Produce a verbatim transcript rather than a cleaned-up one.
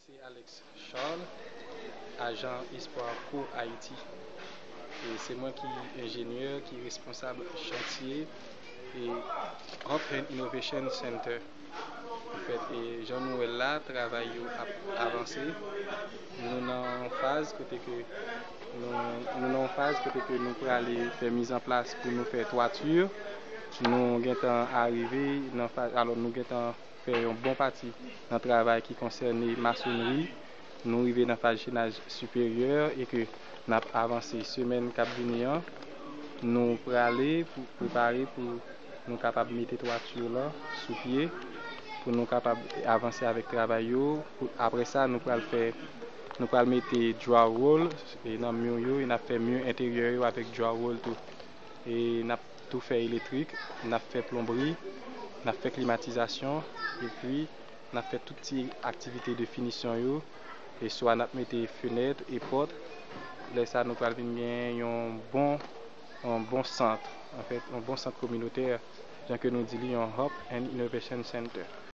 Se Alex Charles, ajan Espoir Pro Haïti. E se mwen ki enjenyè ki responsab chantye e Hope and Innovation Center. Anfèt, e jan nou wè l la, travay yo ap avanse. Nou nan yon faz kote ke nou, nou nan yon faz kote ke nou prale fè mizanplas pou nou fè twati. Nou gentan arive nan faz, alò nou gentan fè yon bon pati nan travay ki konsène masonri. Nou rive nan faz chenaj siperyè e ke n ap avanse semèn k ap vini an. Nou prale pou prepare pou nou kapab mete twati lan sou pye, pou nou kapab avanse avèk travay yo. Pou, apre sa, nou pral fè, nou pral mete drywall e nan mi yo e n ap fè mi enteryè yo avèk drywall tou. E n ap tou fè elektrik, n ap fè plonbri, n ap fè klimatizasyon, epi n ap fè tout ti aktivite de finisyon yo, e swa n ap mete fenèt e pòt. Lè sa, nou pral vin gen yon bon, yon bon sant, anfèt, yon bon sant kominotè, jan ke nou di li, yon Hope and Innovation Center.